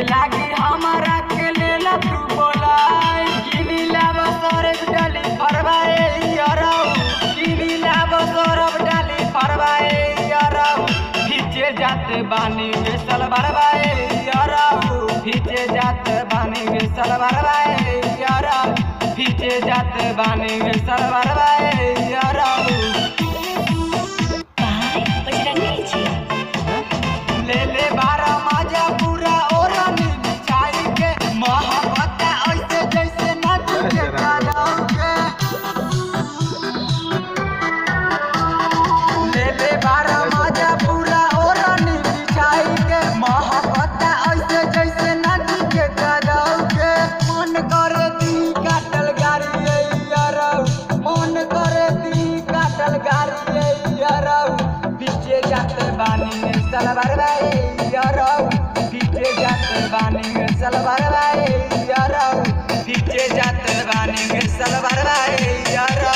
नीक लागी हमारा के लेला तू बोलाय। किनी लाब सरब डाली फरवाए यरौ, किनी लाब सरब डाली फरवाए यरौ। खींचे जात बानी गे सलवारवाए यरौ, खींचे जात बानी गे सलवारवाए यरौ, खींचे जात बानी गे सलवारवाए यरौ। By Bajrangi जी। ले ले बारा माजा पूरा ओढ़नी बिछाई के, मोहब्बत ऐसे जैसे नदी के तालाब के। ले ले बारा माजा पूरा ओढ़नी बिछाई के, मोहब्बत ऐसे जैसे नदी के तालाब के। मन करे दी काटल गाड़ी यरौ, मन करे दी काटल गाड़ी यरौ। पीछे जात बानी सलवार बाए यरौ, पीछे जात बानी सलवार बाए यरौ, पीछे जात बानी सलवार बाए यरौ।